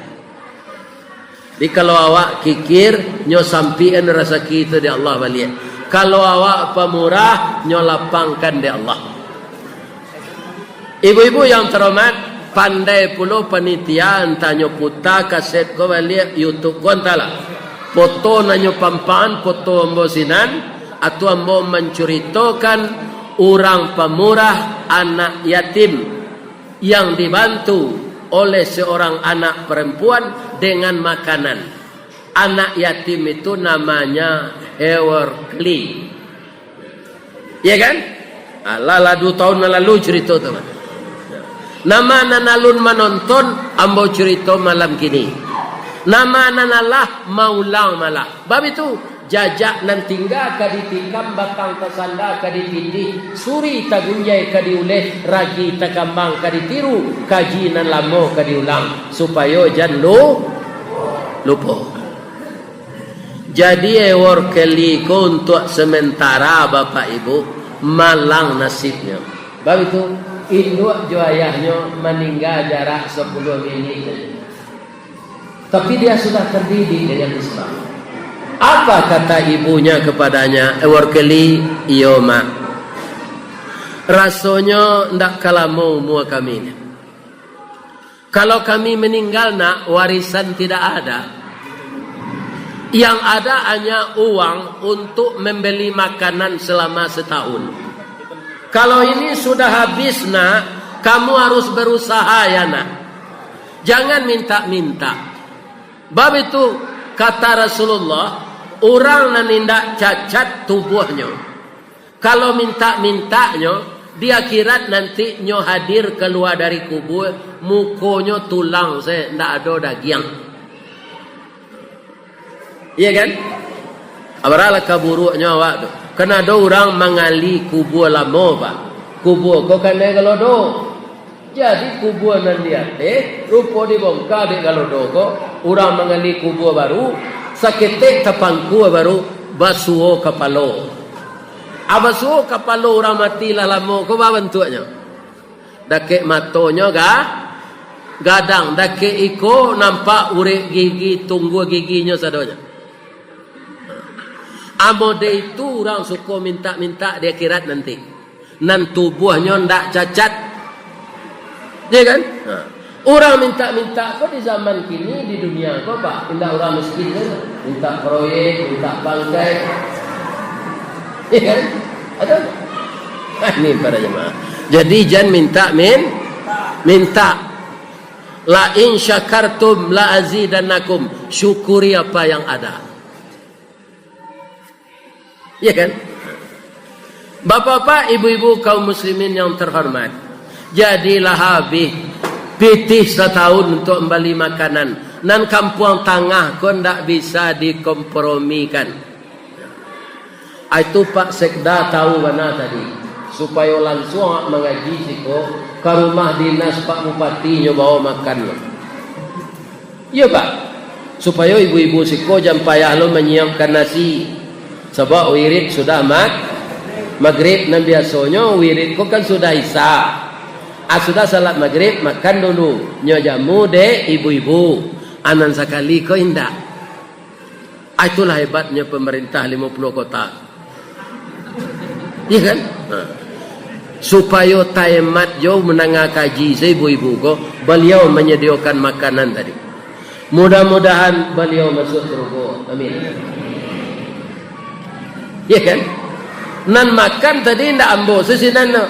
Jadi, kalau awak kikir, nyo sampikan rasaki tu dek Allah baliak. Kalau awak pamurah, nyo lapangkan dek Allah. Ibu-ibu yang terhormat, pandai pulo panitia, antah nyo puta kaset ko baliak, YouTube ko antahlah. Foto nan nyo pampaan, foto ambo sinan, atau ambo mancuritokan urang pamurah anak yatim yang dibantu oleh seorang anak perempuan dengan makanan. Anak yatim itu namanya Hewerkli. Ya kan? Alah, lah duo tahun nan lalu curito tu. Nama nan alun manonton, ambo curito malam kini. Nama nan alah, maulang malah. Bab itu, jajak nan tingga ka ditikam, batang tasanda ka dipitih, suri tagunjai ka diuleh, ragi takambang ka ditiru, kaji nan lamo ka diulang, supayo jan lu-, lupo. Jadi, Hewerkli ko untuak sementara, Bapak Ibu, malang nasibnyo. Bab itu, induak jo ayahnyo maningga jarak sapuluah minik sajo. Tapi dia sudah terdidik dengan Islam. Apa kata ibunya kepadanya, "Hewerkli, iyo, Mak. Rasonyo ndak ka lamo umua kami ni. Kalau kami meninggal, Nak, warisan tidak ada. Yang ada hanya uang untuk membeli makanan selama setahun. Kalau ini sudah habis, Nak, kamu harus berusaha, ya, Nak. Jangan minta-minta." Bab itu, kata Rasulullah, urang nan indak cacat tubuahnyo, kalau mintak-mintaknyo, di akhirat nanti nyo hadir kalua dari kubua, mukonyo tulang se, ndak ado dagiang. Iya kan? Abaralah kaburuaknyo awak tu. Kan ado urang mangali kubua lamo, Pak. Kubua ko kanai galodo. Jadi, kubua nan di ateh, rupo dibongka dek galodo ko, urang mangali kubua baru, saketek tapangkua baru, basuo kapalo. Ah, basuo kapalo urang mati lah lamo ko, baa bantuaknyo? Dakek matonyo ga-, gadang, dakek iko nampak urek gigi, tunggua giginyo sadonyo. Amode itu urang suko mintak-mintak di akhirat nanti. Nan tubuahnyo ndak cacat. Ya kan? Ha. Urang mintak-mintak ko di zaman kini, di dunia ko, Pak, indak urang miskin kan? Mintak proyek, mintak pangkai. Ya kan? Ada. Ah, ini para jemaah. Jadi, jan mintak min-, mintak. "La in syakartum la azidannakum." Syukuri apa yang ada. Ya kan? Bapak-bapak, ibu-ibu, kaum muslimin yang terhormat, jadilah habih pitih satahun untuk membali makanan. Nan Kampuang Tangah ko ndak bisa dikompromikan. Ah, itu Pak Sekda tahu bana tadi. Supayo lansuang awak mangaji siko, ka rumah dinas Pak Bupati nyo bawa makan. Iyo, Pak. Supayo ibu-ibu siko jan payah lo manyiapkan nasi. Sabab wirid sudah mag-, magrib, nan biasonyo wirid ko kan sudah isya. Ah, sudah salat magrib, makan dulu. Nyo jamu dek ibu-ibu. Ah, nan sakali ko indak. Ah, itulah hebatnyo pemerintah limo puluah kota. Iya kan? Ha. Supayo tahemat jo mandanga kaji saibu-ibu ko, baliau manyadiokan makanan tadi. Mudah-mudahan baliau masuak surugo. Amin. Iya kan? Nan makan tadi indak ambo, sasinan tu.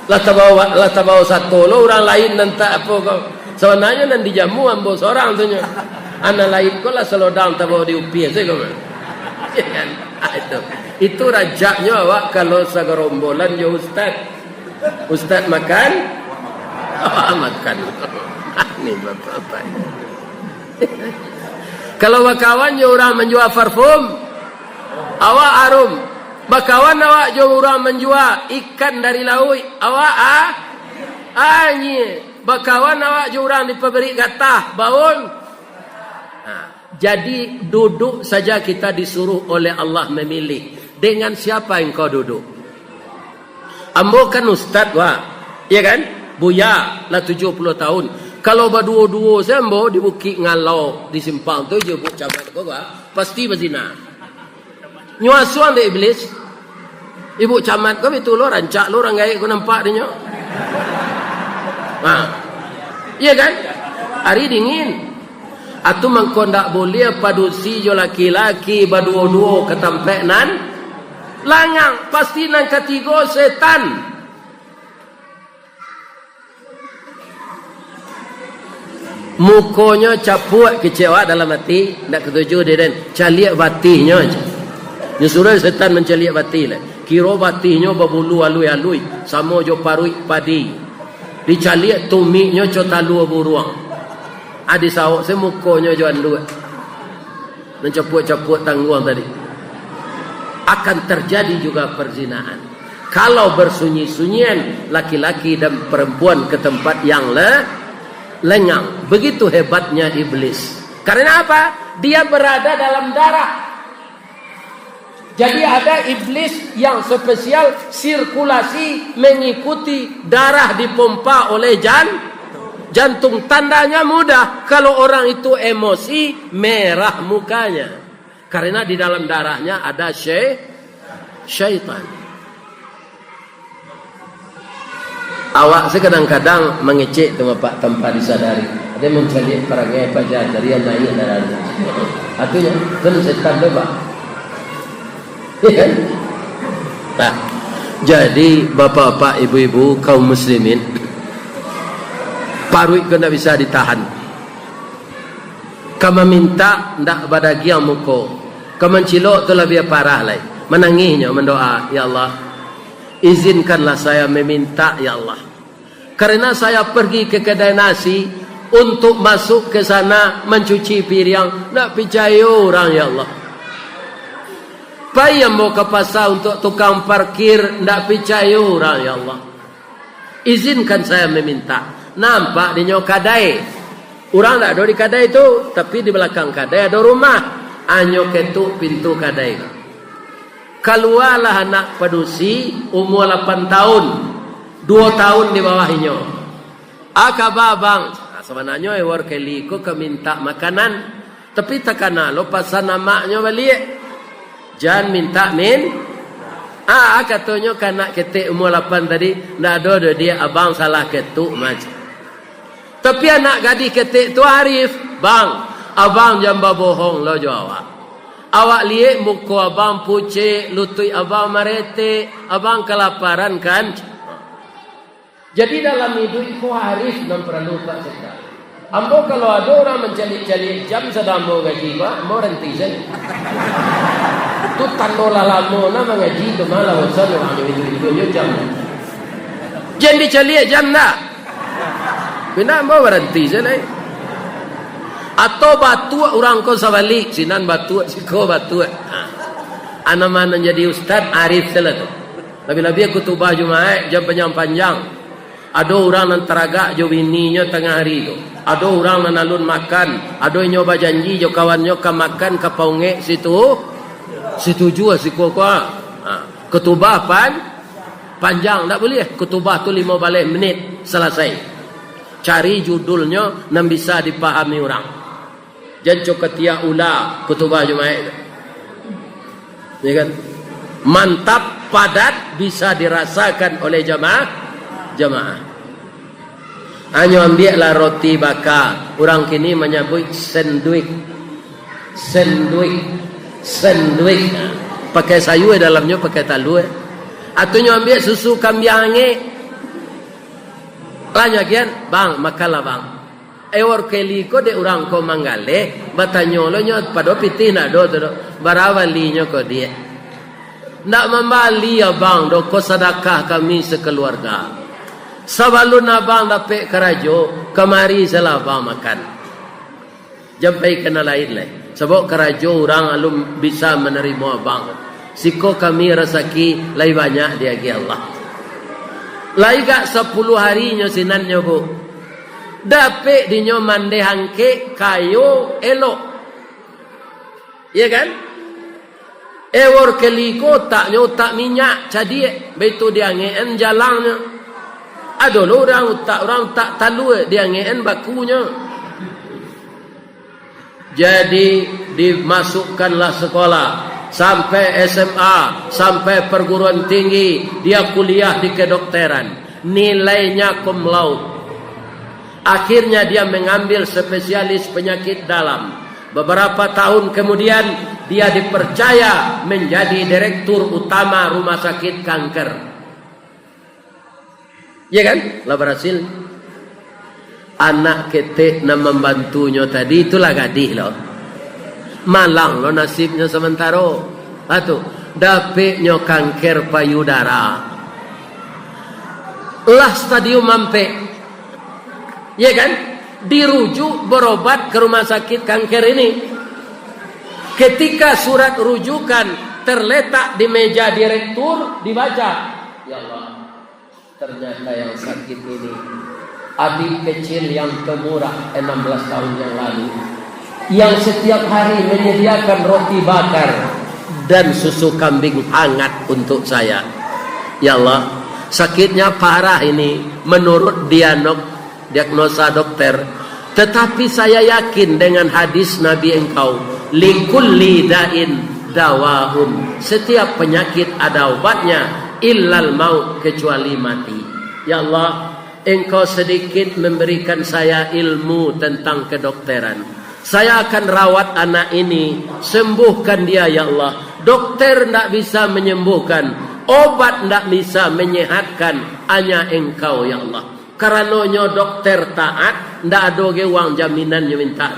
Lah tabawa, lah tabawa sato lo urang lain nan tak apo ko. Sabananyo nan dijamu ambo sorang tu nyo. Nan lain ko lah salodang tabawa di upie sajo ko. Iya kan? Ah, itu. Itu rancaknyo awak kalau sagarombolan jo ustaz. Ustaz makan, awak makan. Ni bapak-bapak. Kalau bakawan jo urang manjua parfum, awak arum. Bakawan awak jo urang manjua ikan dari lauik, awak a-, anyia. Bakawan awak jo urang di pabrik gatah, baun. Ha, jadi, duduk saja kita disuruh oleh Allah memilih, dengan siapa engkau duduk. Ambo kan ustad, Wak. Iya kan? Buya, lah tujuah puluah tahun. Kalau baduo-duo sajo ambo di Bukik Ngalau, di simpang tu, jo Buk Camat ko, Wak, pasti bazina. Nyo asuang dek Iblis. Ibuk Camat ko bitu lo, rancak lo urang gaek ko nampak dinyo. Ha. Iya kan? Ari dingin. Atu mangko ndak buliah padusi jo laki-laki baduo-duo ka tampek nan langang. Pasti nan katigo setan. Mukonyo capuak kecek awak dalam ati, ndak katuju dek den. Caliak batihnyo aja. Nyo suruah setan mancaliak batih lah. Kiro batihnyo babulu alui-alui, samo jo paruik padi. Dicaliak tumiknyo co talua buruang. Ah, disaok se mukonyo jo anduak. Nan capuak-capuak tangguang tadi. Akan terjadi juga perzinaan. Kalau bersunyi-sunyian laki-laki dan perempuan ke tempat yang le-, lengang. Begitu hebatnya iblis. Karena apa? Dia berada dalam darah. Jadi ada iblis yang spesial sirkulasi mengikuti darah dipompa oleh jan-, jantung. Tandanya mudah, kalau orang itu emosi, merah mukanya. Karena di dalam darahnya ada sy-, syaitan. Awak se kadang-kadang mangecek tu, Bapak, tanpa disadari. Ado mancaliak parangai paja dari yang naik darah tu. Artinyo, tu setan tu, Pak. Iya kan? Nah, jadi bapak-bapak, ibu-ibu, kaum muslimin, paruik ko ndak bisa ditahan. Ka mamintak ndak badagiang muko. Ka mancilok tu labiah parah lai. Manangihnyo mandoa, "Ya Allah, izinkanlah saya meminta, ya Allah. Karena saya pergi ke kedai nasi untuk masuk ke sana mencuci piriang, ndak picayo urang, ya Allah. Pai ambo ka pasa untuk tukang parkir, ndak picayo urang, ya Allah." Izinkan saya meminta. Nampak dinyo kadai. Urang ndak ado di kadai tu, tapi di balakang kadai ado rumah. Anyo ketuk pintu kadai. Kalualah anak padusi, umua lapan tahun. Duo tahun di bawah inyo. "Aka ba, Bang?" Nah, sabananyo Ewer Kelly ko ka minta makanan. Tapi takana lo pasan amaknyo baliak. Jan mintak min-, ah, katonyo ka anak ketek umua lapan tadi, "Ndak ado doh, Diak, abang salah ketuk," mac. Tapi anak gadih ketek tu arif, "Bang, abang jan babohong lo jo awak. Awak liek muko abang pucek, lutuik abang maretek, abang kalaparan kan?" Jadi dalam iduik ko arif nan paralu, Pak, cegak. Ambo kalau ado urang mancaliak-caliak jam sadang ambo ngaji, Pak, ambo ranti sajo. Tu tando lah lamo nah mangaji tu, malah bosan urang jo itu-itunyo jam. Jan dicaliak jam ndak? Pina ambo baranti sajo lai. Atau batuak urang ko sabalik, sinan batuak, siko batuak. Ha. Anak nan jadi ustad, arif salah tu. Labiah-labiah kutubah Jumaik, jam panjang-panjang. Ado urang nan taragak jo bininyo tangah ari tu. Ado urang nan alun makan. Ado inyo bajanji jo kawannyo ka makan ka paungek situ, situju siko ko. Ha, kutubah pan-, panjang, ndak buliah. Kutubah tu limo baleh menit salasai. Cari judulnyo nan bisa dipahami urang. Jan co katiak ula kutubah Jumaik tu. Ya kan? Mantap, padat, bisa dirasakan oleh jamaah, jamaah. Hanyo ambiaklah roti baka. Urang kini manyabuik senduik. Senduik. Senduik. Pakai sayur dalamnyo, pakai talua. Atau nyo ambiak susu kambiang angek. Lah nyo agiahan, "Bang, makanlah, Bang." Ewor keli ko dek urang ko manggaleh, batanyo lo nyo pado pitih ndak ado tu doh. Bara balinyo ko, Diak? Ndak mambali abang doh, ko sadakah kami sakaluarga. Sabalun abang dapek karajo, kamari salah abang makan. Jan pai ka nan lain lai. Sabab karajo urang alun bisa manarimo abang. Siko kami rasaki lai banyak diagiah Allah. Lai gak sapuluah hari nyo sinan nyo, Bu. Dapek dinyo mandeh angkek, kayo, elok. Iya kan? Ewor keli ko utaknyo utak minyak, cadiak. Baitu diangekan jalangnyo. Ado lo urang utak, urang utak talua, diangekan bakunyo. Jadi, dimasukkanlah sekolah, sampai S M A, sampai perguruan tinggi, dia kuliah di kedokteran. Nilainya cum laude. Akhirnya dia mengambil spesialis penyakit dalam. Beberapa tahun kemudian, dia dipercaya menjadi direktur utama rumah sakit kanker. Ya kan? Lah barasil. Anak ketek nan mambantunyo tadi tu lah gadih lo. Malang lo nasibnyo samantaro. Ha tu, dapeknyo kanker payudara. Lah stadium ampek. Ya kan? Dirujuk berobat ke rumah sakit kanker ini. Ketika surat rujukan terletak di meja direktur, dibaca, "Ya Allah, ternyata yang sakit ini adik kecil yang pemurah enam belas tahun yang lalu, yang setiap hari menyediakan roti bakar dan susu kambing hangat untuk saya. Ya Allah, sakitnya parah ini menurut dianok-, diagnosa dokter. Tetapi saya yakin dengan hadis Nabi Engkau, 'Likulli da'in dawaun.' Setiap penyakit ada obatnya, 'illal maut,' kecuali mati. Ya Allah, Engkau sedikit memberikan saya ilmu tentang kedokteran. Saya akan rawat anak ini, sembuhkan dia, ya Allah. Dokter ndak bisa menyembuhkan, obat ndak bisa menyehatkan, hanya Engkau, ya Allah. Karanonyo dokter taat, ndak ado ge uang jaminan nyo mintak.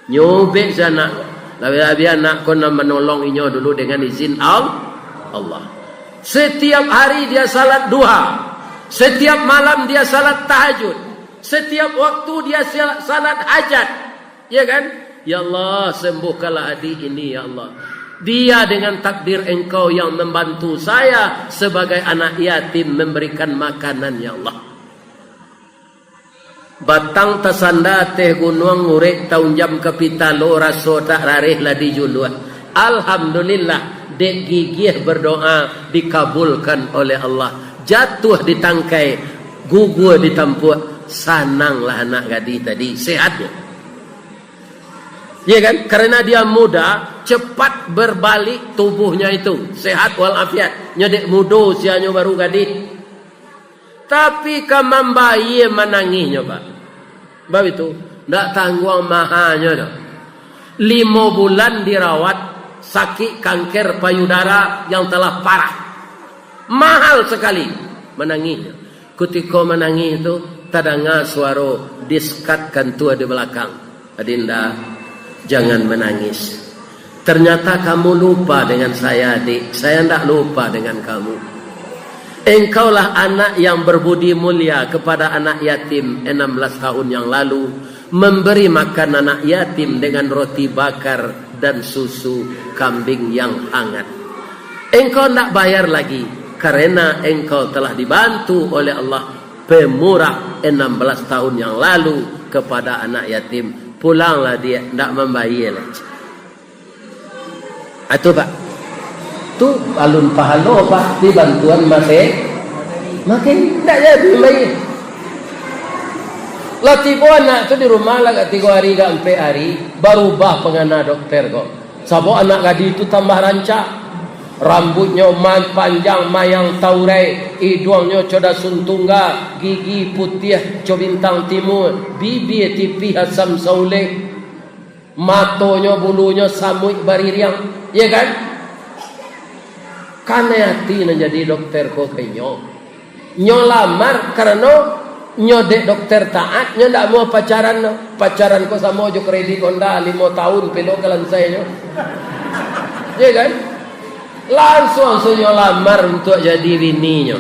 Nyubek si anak, labiah-labiah anak ko nan manolong inyo dulu dengan izin Al-, Allah. Setiap hari dia salat duha, setiap malam dia salat tahajud, setiap waktu dia sal-, salat hajat, ya kan? Ya Allah, sembuhkanlah adik ini, ya Allah. Dia dengan takdir Engkau yang membantu saya sebagai anak yatim memberikan makanan, ya Allah. Batang tasanda ateh gunuang, urek taunjam ka pitalo, raso tak rareh lah dijuluah. Alhamdulillah, dek gigiah berdoa dikabulkan oleh Allah. Jatuah di tangkai, gugur di tampuak, sananglah anak gadih tadi, sehatnyo. Ya kan? Karena dia muda, Cepat berbalik tubuhnya itu, sehat walafiat. Nyo dek mudo, usianyo baru gadih. Tapi ka mambayie manangihnyo, Pak. Bab itu, ndak tangguang mahanyo doh. Limo bulan dirawat, sakik kanker payudara yang telah parah. Mahal sekali manangihnyo. Kutiko manangih tu, tadanga suaro disekatkan tuah di balakang. "Adinda, jangan menangis. Ternyata kamu lupa dengan saya, Dik. Saya ndak lupa dengan kamu. Engkaulah anak yang berbudi mulia kepada anak yatim enam belas tahun yang lalu, memberi makan anak yatim dengan roti bakar dan susu kambing yang hangat. Engkau ndak bayar lagi, karena engkau telah dibantu oleh Allah, pemurah enam belas tahun yang lalu kepada anak yatim. Pulanglah, Dik, ndak mambayie lai." Itu, Pak. Tu alun pahalo, Pak, di bantuan mate-, mati. Ndak jadi mambayie. Lah tibo anak tu di rumah, lah agak tigo hari, agak ampek hari, barubah pangana dokter ko. Sabab anak gadih tu tambah rancak. Rambuiknyo ma-, panjang mayang taurai, iduangnyo co dasun tungga, gigi putiah co bintang timua, bibia tipih asam saulek, matonyo bulunyo samuik baririang, ya kan? Kanai ati nan jadi dokter ko ka inyo. Nyo lamar karano nyo dek dokter taat, nyo ndak amuah pacaran doh. Pacaran ko samo jo kredit Honda, limo tahun pilo ka lansainyo. Ya kan? Lansuang se nyo lamar untuak jadi bininyo.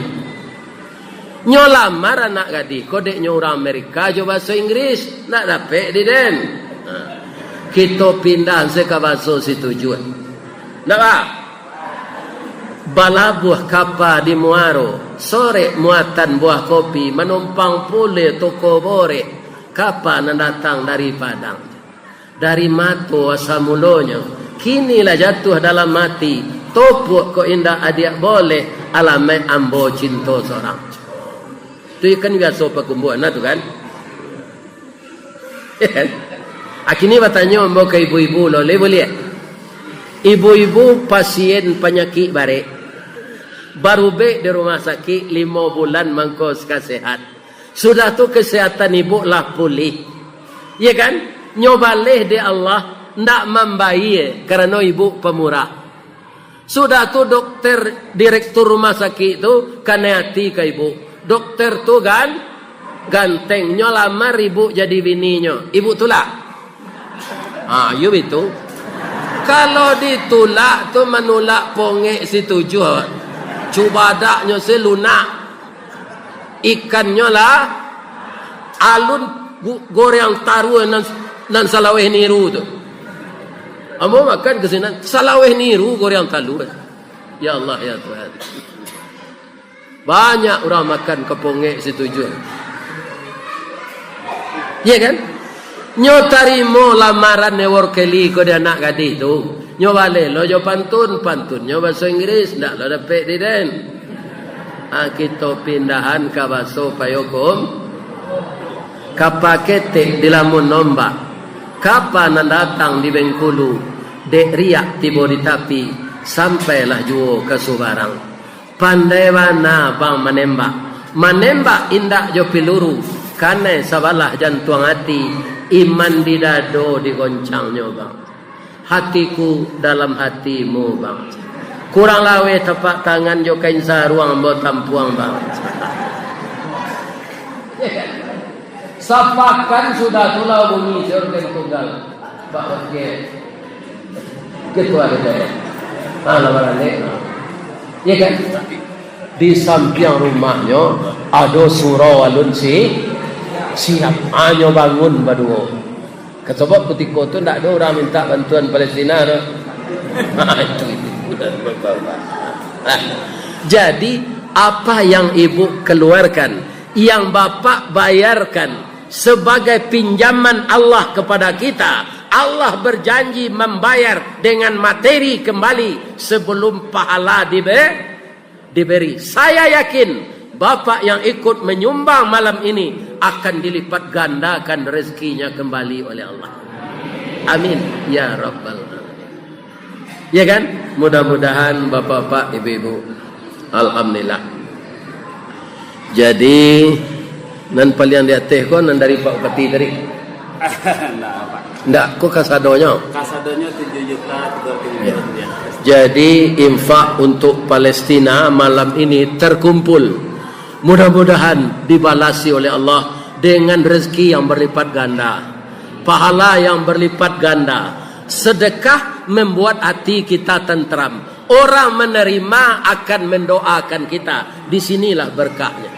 Nyo lamar anak gadih ko dek nyo urang Amerika jo bahaso Inggris, ndak dapek di den. Nah, kito pindah se ka bahaso situjuah. Ndak, Pak? Balabuah kapa di muaro, sorek muatan buah kopi, manumpang pule toko borek, kapa nan datang dari Padang. Dari mato asa mulonyo, kini lah jatuah dalam ati, topuak kok indak adiak boleh, alamaik ambo cinto sorang. Tu kan biaso pakumbuan lah tu kan. Akini batanyo ambo ka ibu-ibu lo, lai buliah? Ibu-ibu pasien panyakik barek, barubek di rumah sakik limo bulan mangko ka sehat. Sudah tu kesehatan ibu lah pulih. Ya kan? Nyo baleh dek Allah, ndak mambayie karano ibu pamurah. Sudah tu dokter, direktur rumah sakik tu kanai ati ka ibu. Dokter tu gan-, ganteng, nyo lamar ibu jadi bininyo. Ibu tulak? Ha, iyo bitu. Kalau ditulak tu manulak pongek situjuah. Cubadaknyo se lunak. Ikannyo lah alun gu-, goreang taruah nan, nan salaweh niru tu. Ambo makan ka sinan, salaweh niru goreang taruah. Ya Allah, ya Tuhan. Banyak urang makan ka pongek situjuah. Ya kan? Nyo tarimo lamaran Eworld Kelly ko di anak gadih tu. Nyo baleh lo jo pantun, pantunnyo bahaso Inggris, ndak lo dapek di den. Ha, kito pindahan ka bahaso payokom. Kapa ketek dilamun ombak, kapa nan datang di Bengkulu, dek riak tibo di tapi, sampailah juo ka subarang. Pandai bana bang manembak. Manembak indak jo piluru, kanai sabalah jantuang ati, iman di dado digoncangnyo bang. Hatiku dalam hatimu bang. Kurang laweh tapak tangan jo kain saruang ambo tampuang bang. Sapakan sudah tu lah bunyi organ tunggal. Pak Wakil. Ketua D P R. Ah, lah baralek. Ya kan? Di sampiang rumahnyo ado surau alun si-, siap. Hanyo bangun baduo. Ka sabab kutiko tu ndak ado urang mintak bantuan Palestina tu. Itu, itu. Nah, jadi, apa yang ibu keluarkan, yang bapak bayarkan sebagai pinjaman Allah kepada kita, Allah berjanji membayar dengan materi kembali sebelum pahala dibe-, diberi. Saya yakin, bapak yang ikut menyumbang malam ini akan dilipat gandakan rezekinya kembali oleh Allah. Amin ya rabbal alamin. Ya kan? Mudah-mudahan bapak-bapak, ibu-ibu. Alhamdulillah. Jadi, nan paliang di ateh ko nan dari Pak Bupati tadi? Ndak, Pak. Ndak, ko kasadonyo? Kasadonyo tujuh juta tiga ratus lima puluh ribu rupiah. Jadi, infak untuk Palestina malam ini terkumpul. Mudah-mudahan dibalasi oleh Allah dengan rezeki yang berlipat ganda, pahala yang berlipat ganda. Sedekah membuat hati kita tenteram. Orang menerima akan mendoakan kita. Di sinilah berkahnya.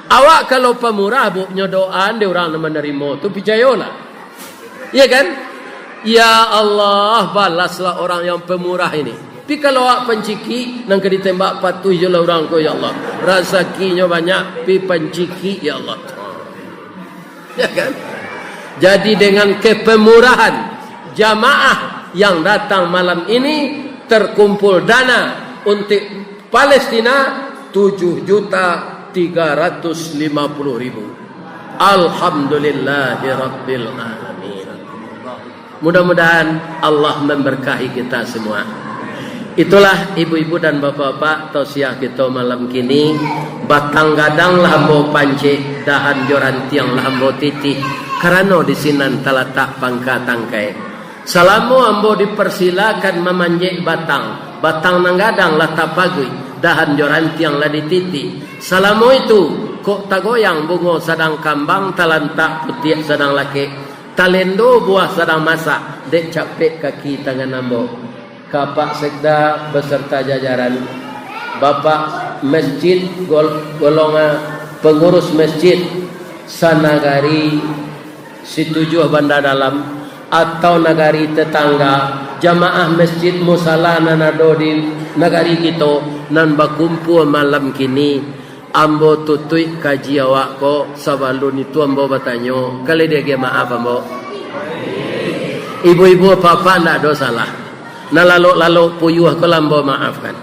Awak kalau pamurah, Bu, nyo doaan dek urang nan manarimo tu, picayolah. Iya kan? Ya Allah, balaslah orang yang pemurah ini. Tapi kalau awak pancikik, nan ka ditembak patuih juo lah urang ko, ya Allah. Razakinyo banyak, tapi pancikik, ya Allah. Ya kan? Jadi, dengan kepemurahan jamaah yang datang malam ini, terkumpul dana untuk Palestina tujuh juta tiga ratus lima puluh ribu. Alhamdulillahirabbil alamin. Mudah-mudahan Allah memberkahi kita semua. Itulah, ibu-ibu dan bapak-bapak, tausiah kito malam kini. Batang gadang lah ambo pancik, dahan jo rantiang lah ambo titih, karano di sinan talatak pangka tangkai. Salamo ambo dipersilakan mamanjek batang, batang nan gadang lah tapaguik, dahan jo rantiang lah dititih. Salamo itu, kok tagoyang bungo sadang kambang, talantak putiak sadang lakek, talendo buah sadang masak, dek capek kaki tangan ambo. Ka Pak Sekda beserta jajaran, Bapak Masjid Gol-, Golongan, pengurus masjid sanagari Situjuah Banda Dalam, atau nagari tetangga, jamaah masjid musala nan ado di nagari kito, nan bakumpua malam kini, ambo tutuik kaji awak ko. Sabalun itu ambo batanyo, kali diagiah maaf ambo. Ibu-ibu, apak-apak, ndak ado salah. Nan lalok-lalok puyuah ko lah ambo maafkan.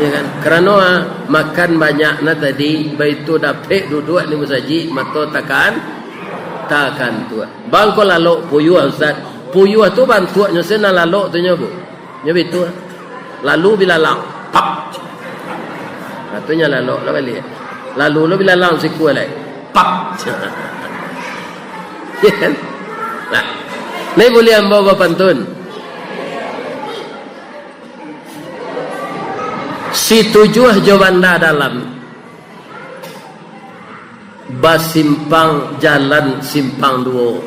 Ya kan? Karano, ah, makan banyak na tadi, baitu dapek duduak di musajik, mato takan, takan tuak. Bang ko lalok puyuah, Ustaz. Puyuah tu bantuaknyo se nan lalok tu nyo, Bu. Nyo bitu. Lalu bilalang, pap. Katonyo lalok lah baliak. Lalu lo bilalang sikua lai. Pap. Ya kan? Nah, ni buliah ambo bapantun. Situjuah jo Banda Dalam, basimpang jalan simpang duo.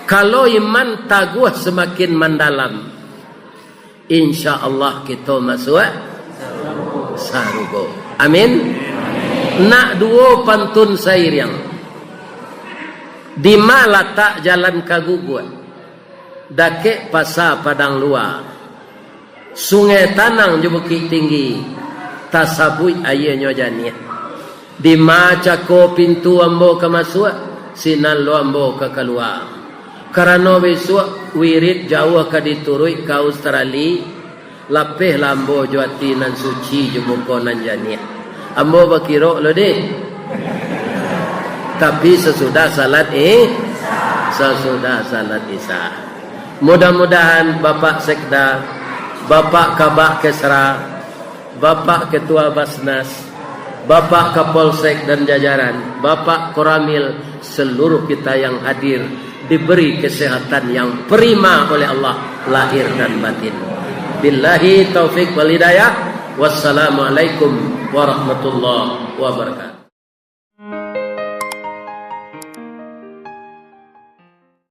Kalau iman taguah samakin mandalam, insya Allah kito masuak sarugo. Amin. Nak duo pantun sairiang. Dima latak jalan ka Guguak? Dakek Pasa Padang Lua, Sungai Tanang jo Bukik Tinggi, tasabuik aianyo janiah. Dima cako pintu ambo ka masuak, sinan lo ambo ka kalua. Karano bisuak wirid jauah ka dituruik ka Australia, lapehlah ambo jo ati nan suci jo muko nan janiah. Ambo bakirok lo deh. Tapi sasudah salat i-, sasudah salat Isya. Mudah-mudahan Bapak Sekda, Bapak Kabak Kesra, Bapak Ketua Basnas, Bapak Kapolsek dan jajaran, Bapak Koramil, seluruh kita yang hadir diberi kesehatan yang prima oleh Allah, lahir dan batin. Billahi taufik wal hidayah. Wassalamualaikum warahmatullahi wabarakatuh.